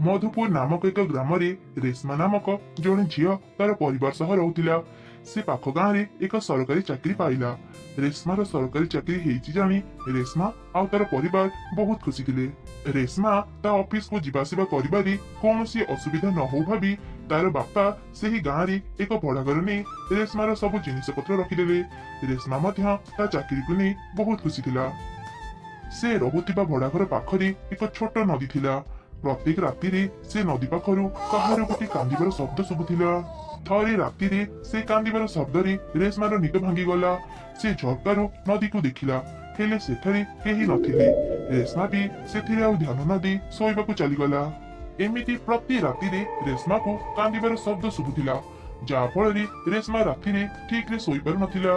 ମଧୁପୁର ନାମକ ଏକ ଗ୍ରାମରେ ରେଶମା ନାମକ ଜଣେ ଝିଅ ତାର ପରିବାର ସହ ରହୁଥିଲା। ସେ ପାଖ ଗାଁରେ ଏକ ସରକାରୀ ଚାକିରି ପାଇଲା। ରେଶମାର ସରକାରୀ ଚାକିରି ହେଇଛି ଜାଣି ରେଶମା ଆଉ ତାର ପରିବାର ବହୁତ ଖୁସି ଥିଲେ। ରେଶମା ତା ଅଫିସକୁ ଯିବା ଆସିବା କରିବାରେ କୌଣସି ଅସୁବିଧା ନ ହଉ ଭାବି ତାର ବାପା ସେହି ଗାଁରେ ଏକ ଭଡା ଘର ନେଇ ରେଶମାର ସବୁ ଜିନିଷପତ୍ର ରଖିଦେଲେ। ରେଶମା ମଧ୍ୟ ତା ଚାକିରିକୁ ନେଇ ବହୁତ ଖୁସି ଥିଲା। ସେ ରହୁଥିବା ଭଡା ଘର ପାଖରେ ଏକ ଛୋଟ ନଦୀ ଥିଲା। ପ୍ରତ୍ୟେକ ରାତିରେ ସେ ନଦୀ ପାଖରୁ କାହାର ଗୋଟେ କାନ୍ଦିବାର ଶବ୍ଦ ଶୁଭୁଥିଲା। ଥରେ ରାତିରେ ସେ କାନ୍ଦିବାର ଶବ୍ଦରେ ରେଶମାର ନିଦ ଭାଙ୍ଗିଗଲା। ସେ ଝରକାରୁ ନଦୀକୁ ଦେଖିଲା, ହେଲେ ସେଠାରେ କେହି ନଥିଲେ। ରେଶମା ବି ସେଥିରେ ଆଉ ଧ୍ୟାନ ନ ଦେଇ ଶୋଇବାକୁ ଚାଲିଗଲା। ଏମିତି ପ୍ରତି ରାତିରେ ରେଶମାକୁ କାନ୍ଦିବାର ଶବ୍ଦ ଶୁଭୁଥିଲା, ଯାହା ଫଳରେ ରେଶମା ରାତିରେ ଠିକରେ ଶୋଇପାରୁନଥିଲା।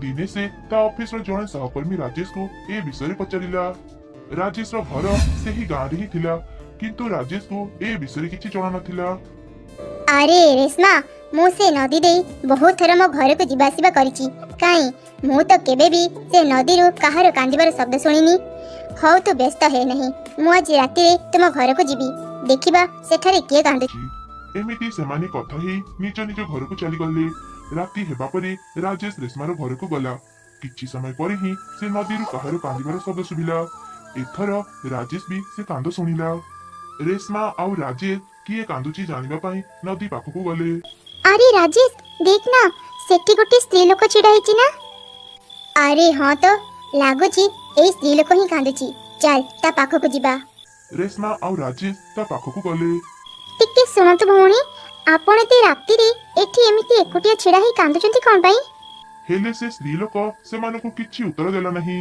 ଦିନେ ସେ ତା ଅଫିସର ଜଣେ ସହକର୍ମୀ ରାଜେଶକୁ ଏ ବିଷୟରେ ପଚାରିଲା। ରାଜେଶର ଘର ସେହି ଗାଁରେ ହିଁ ଥିଲା, କିନ୍ତୁ ରାଜେଶକୁ ଏ ବିଷୟରେ କିଛି ଜଣା ନଥିଲା। ଆରେ ରେଶମା, ମୁଁ ସେ ନଦୀ ଦେଇ ବହୁତ ଥର ମୋ ଘରକୁ ଯିବା ଆସିବା କରିଛି। କାହିଁ, ମୁଁ ତ କେବେ ବି ସେ ନଦୀରୁ କାହାର କାନ୍ଦିବାର ଶବ୍ଦ ଶୁଣିନି। ହଉ, ତୁ ବ୍ୟସ୍ତ ହେ ନାହିଁ। ମୁଁ ଆଜି ରାତିରେ ତୁମ ଘରକୁ ଯିବି। ଦେଖିବା ସେଠାରେ କିଏ କାନ୍ଦୁଛି। ଏମିତି ସେମାନେ କଥା ହେଇ ନିଜ ନିଜ ଘରକୁ ଚାଲିଗଲେ। ରାତି ହେବା ପରେ ରାଜେଶ ରେଶମାର ଘରକୁ ଗଲା। କିଛି ସମୟ ପରେ ହିଁ ସେ ନଦୀରୁ କାହାର କାନ୍ଦିବାର ଶବ୍ଦ ଶୁଭିଲା। ଏଥର ରାଜେଶ ବି ସେ କାନ୍ଦ ଶୁଣିଲା। ରେଶମା ଆଉ ରାଜେଶ କିଏ କାନ୍ଦୁଛି ଜାଣିବା ପାଇଁ ନଦୀ ପାଖକୁ ଗଲେ। ଆରେ ରାଜେଶ, ଦେଖ ନା, ସେଠି ଗୋଟେ ସ୍ତ୍ରୀ ଲୋକ ଛିଡ଼ା ହେଇଛି ନା? ଆରେ ହଁ ତ, ଲାଗୁଛି ଏଇ ସ୍ତ୍ରୀ ଲୋକ ହିଁ କାନ୍ଦୁଛି। ଚାଲ, ତା ପାଖକୁ ଯିବା। ରେଶମା ଆଉ ରାଜେଶ ତା ପାଖକୁ ଗଲେ। ଟିକେ ଶୁଣନ୍ତୁ ଭଉଣୀ, ଆପଣ ଏତେ ରାତିରେ ଏଠି ଏମିତି ଏକୁଟିଆ ଛିଡ଼ା ହେଇ କାନ୍ଦୁଛନ୍ତି କଣ ପାଇଁ? ହେଲେ ସେ ସ୍ତ୍ରୀ ଲୋକ ସେମାନଙ୍କୁ କିଛି ଉତ୍ତର ଦେଲା ନାହିଁ।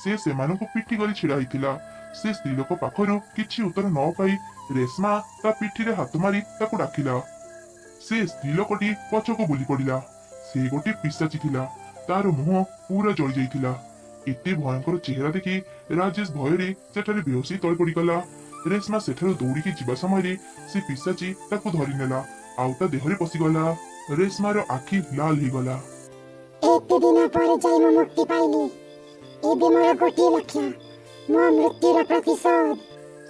ସେ ସେମାନଙ୍କୁ ପିଠି କରି ଛିଡ଼ା ହେଇଥିଲା। ସେ ସ୍ତ୍ରୀ ଲୋକ ପାଖରୁ କିଛି ଉତ୍ତର ନ ପାଇ ରେଶମା ତା ପିଠିରେ ହାତ ମାରି ତାକୁ ଡାକିଲା। ସେ ସ୍ତ୍ରୀ ଲୋକଟି ପଛକୁ ବୁଲି ପଡ଼ିଲା। ସେ ଗୋଟେ ପିଶାଚୀ ଥିଲା। ତାର ମୁହଁ ପୁରା ଜଳି ଯାଇଥିଲା। ଏତେ ଭୟଙ୍କର ଚେହେରା ଦେଖି ରାଜେଶ ଭୟରେ ସେଠାରେ ବେହୋସ ହେଇ ତଳେ ପଡ଼ିଗଲା। ରେଶମା ସେଠାରୁ ଦୌଡ଼ିକି ଯିବା ସମୟରେ ସେ ପିଶାଚୀ ତାକୁ ଧରିନେଲା ଆଉ ତା ଦେହରେ ପଶିଗଲା। ରେଶମାର ଆଖି ଲାଲ ହେଇଗଲା। ଏତେ ଦିନ ପରେ ଯାଇ ମୁଁ ମୁକ୍ତି ପାଇଲି। ଏବେ ମୋର ଗୋଟିଏ ଲକ୍ଷ୍ୟ, ମୋ ମୃତ୍ୟୁର ପ୍ରତିଶୋଧ।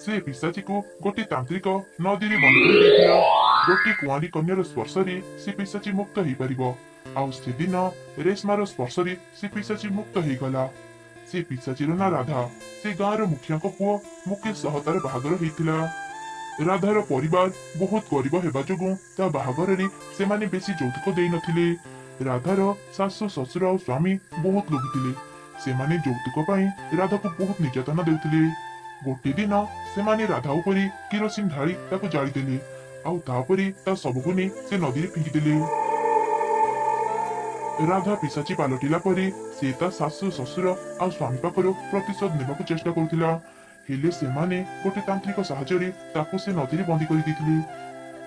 ସେ ପିଶାଚୀକୁ ଗୋଟେ ତାନ୍ତ୍ରିକ ନଦୀରେ ବନ୍ଦୀ କରି ଦେଇଥିଲା। ଗୋଟେ କୁଆଁରୀ କନ୍ୟାର ସ୍ପର୍ଶରେ ସେ ପିଶାଚୀ ମୁକ୍ତ ହେଇପାରିବ। ଆଉ ସେଦିନ ରେଶମାର ସ୍ପର୍ଶରେ ସେ ପିଶାଚୀ ମୁକ୍ତ ହେଇଗଲା। ସେ ପିଶାଚୀର ନାଁ ରାଧା। ସେ ଗାଁର ମୁଖିଆଙ୍କ ପୁଅ ମୁକେଶ ସହ ତାର ବାହାଘର ହେଇଥିଲା। ରାଧାର ପରିବାର ବହୁତ ଗରିବ ହେବା ଯୋଗୁଁ ତା ବାହାଘରରେ ସେମାନେ ବେଶୀ ଯୌତୁକ ଦେଇନଥିଲେ। ରାଧାର ଶାଶୁ, ଶ୍ୱଶୁର ଆଉ ସ୍ୱାମୀ ବହୁତ ଲୋଭୀ ଥିଲେ। ସେମାନେ ଯୌତୁକ ପାଇଁ ରାଧାକୁ ବହୁତ ନିର୍ଯାତନା ଦେଉଥିଲେ। ଗୋଟେ ଦିନ ସେମାନେ ରାଧା ଉପରେ କିରୋସିନ ଢାଳି ତାକୁ ଜାଳିଦେଲେ ଆଉ ତାପରେ ତା ଶବକୁ ନେଇ ସେ ନଦୀରେ ଫିଙ୍ଗିଦେଲେ। ରାଧା ପିଶାଚୀ ପାଲଟିଲା ପରେ ସେ ତା ଶାଶୁ, ଶ୍ୱଶୁର ଆଉ ସ୍ୱାମୀ ପାଖରୁ ପ୍ରତିଶୋଧ ନେବାକୁ ଚେଷ୍ଟା କରୁଥିଲା। ହେଲେ ସେମାନେ ଗୋଟେ ତାନ୍ତ୍ରିକ ସାହାଯ୍ୟରେ ତାକୁ ସେ ନଦୀରେ ବନ୍ଦୀ କରିଦେଇଥିଲେ।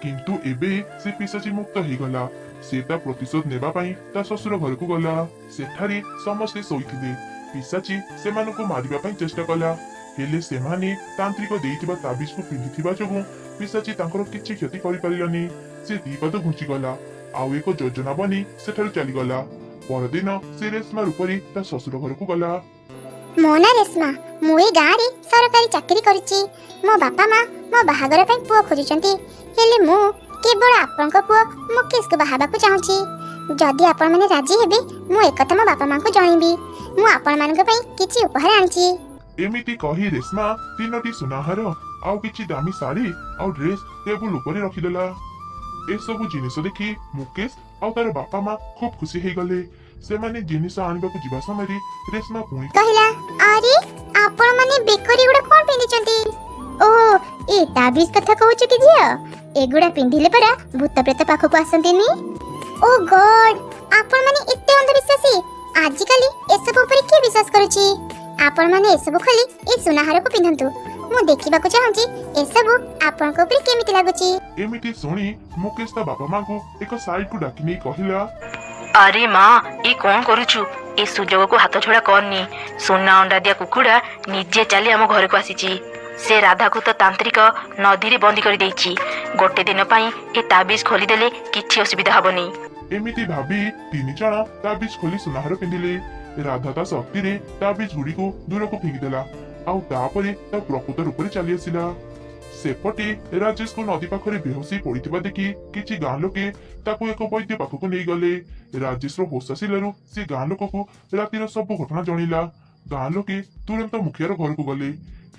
କିନ୍ତୁ ଏବେ ସେ ପିଶାଚୀ ମୁକ୍ତ ହେଇଗଲା। ସେ ତା ପ୍ରତିଶୋଧ ନେବା ପାଇଁ ତା ଶ୍ୱଶୁର ଘରକୁ ଗଲା। ସେଠାରେ ସମସ୍ତେ ଶୋଇଥିଲେ। ପିଶାଚୀ ସେମାନଙ୍କୁ ମାରିବା ପାଇଁ ଚେଷ୍ଟା କଲା। ହେଲେ ସେମାନେ ତାନ୍ତ୍ରିକ ଦେଇଥିବା ତାବିଜକୁ ପିନ୍ଧିଥିବା ଯୋଗୁଁ ପିଶାଚୀ ତାଙ୍କର କିଛି କ୍ଷତି କରିପାରିଲାନି। ସେ ଦି ପାଦ ଘୁଞ୍ଚିଗଲା ଆଉ ଏକ ଯୋଜନା ବନେଇ ସେଠାରୁ ଚାଲିଗଲା। ପରଦିନ ସେ ରେଶମା ରୂପରେ ତା ଶ୍ୱଶୁର ଘରକୁ ଗଲା। ମୋ ନାଁ ରେଶମା। ମୁଁ ଏଇ ଗାଁରେ ସରକାରୀ ଚାକିରି କରିଛି। ମୋ ବାପା ମା ମୋ ବାହାଘର ପାଇଁ ପୁଅ ଖୋଜୁଛନ୍ତି। ହେଲେ ମୁଁ କେବଳ ଆପଣଙ୍କ ପୁଅ ମୁକେଶକୁ ବାହା ହେବାକୁ ଚାହୁଁଛି। ଯଦି ଆପଣମାନେ ରାଜି ହେବେ, ମୁଁ ଏକଥା ମୋ ବାପା ମାଙ୍କୁ ଜଣେଇବି। ମୁଁ ଆପଣମାନଙ୍କ ପାଇଁ କିଛି ଉପହାର ଆଣିଛି। ଏମିତି କହି ରେଶମା ତିନୋଟି ସୁନାହାର ଆଉ କିଛି ଦାମୀ ଶାଢୀ ଆଉ ଡ୍ରେସ ଟେବୁଲ ଉପରେ ରଖିଦେଲା। ଏସବୁ ଜିନିଷ ଦେଖି ମୁକେଶ ଆଉ ତାର ବାପା ମା ଖୁବ ଖୁସି ହେଇଗଲେ। ସେମାନେ ଜିନିଷ ଆଣିବାକୁ ଯିବା ସମୟରେ ରେଶମା ପୁଣି କହିଲା, ଆରେ, ଆପଣମାନେ ବେକରେ ଏଗୁଡ଼ା କଣ ପିନ୍ଧିଛନ୍ତି? ଓ, ଏ ତାବିଜ କଥା କହୁଛୁ କି ଝିଅ? ଏଗୁଡ଼ା ପିନ୍ଧିଲେ ପରା ଭୂତ ପ୍ରେତ ପାଖକୁ ଆସନ୍ତିନି। ଓ ଗଡ୍, ଆପଣମାନେ ଏତେ ଅନ୍ଧବିଶ୍ୱାସୀ! ଆଜିକାଲି ଏସବୁ ଉପରେ କିଏ ବିଶ୍ୱାସ କରୁଛି? ଆପଣମାନେ ଏସବୁ ଖୋଲି ଏ ସୁନାହାରକୁ ପିନ୍ଧନ୍ତୁ। ମୁଁ ଦେଖିବାକୁ ଚାହୁଁଛି ଏସବୁ ଆପଣଙ୍କ ଉପରେ କେମିତି ଲାଗୁଛି। ଏମିତି ଶୁଣି ମୁକେଶ ତା ବାପା ମାଙ୍କୁ ଏକ ସାଇଡକୁ ଡାକି ନେଇ କହିଲା, ଆରେ ମା, ଏ କଣ କରୁଛୁ? ଏ ସୁଯୋଗକୁ ହାତ ଛଡା କରନି। ସୁନା ଅଣ୍ଡା ଦିଆ କୁକୁଡ଼ା ନିଜେ ଚାଲି ଆମ ଘରକୁ ଆସିଛି। ସେ ରାଧାକୁ ତ ତାନ୍ତ୍ରିକ ନଦୀରେ ବନ୍ଦୀ କରିଦେଇଛି। ଗୋଟେ ଦିନ ପାଇଁ ଏ ତାବିଜ ଖୋଲିଦେଲେ କିଛି ଅସୁବିଧା ହବନି। ଏମିତି ଭାବି ତିନି ଜଣ ତାବିଜ ଖୋଲି ସୁନାହାର ପିନ୍ଧିଲେ। ରାଧା ତା ଶକ୍ତିରେ ତାବିଜ ଗୁଡିକୁ ଦୂରକୁ ଫିଙ୍ଗିଦେଲା ଆଉ ତାପରେ ତା ପ୍ରକୃତ ରୂପରେ ଚାଲି ଆସିଲା। ସେପଟେ ରାଜେଶକୁ ନଦୀ ପାଖରେ ବେହୋସ ହେଇ ପଡିଥିବା ଦେଖି କିଛି ଗାଁ ଲୋକେ ତାକୁ ଏକ ବୈଦ୍ୟ ପାଖକୁ ନେଇଗଲେ। ରାଜେଶର ହୋଶ ଆସିଲାରୁ ସେ ଗାଁ ଲୋକକୁ ରାତିର ସବୁ ଘଟଣା ଜଣେଇଲା। ଗାଁ ଲୋକେ ତୁରନ୍ତ ମୁଖିଆର ଘରକୁ ଗଲେ।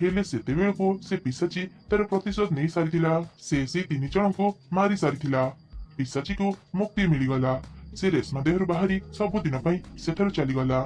ହେଲେ ସେତେବେଳକୁ ସେ ପିଶାଚୀ ତାର ପ୍ରତିଶୋଧ ନେଇ ସାରିଥିଲା। ସେ ସେଇ ତିନି ଜଣଙ୍କୁ ମାରି ସାରିଥିଲା। ପିଶାଚୀକୁ ମୁକ୍ତି ମିଳିଗଲା। ସେ ରେଶମା ଦେହରୁ ବାହାରି ସବୁଦିନ ପାଇଁ ସେଠାରୁ ଚାଲିଗଲା।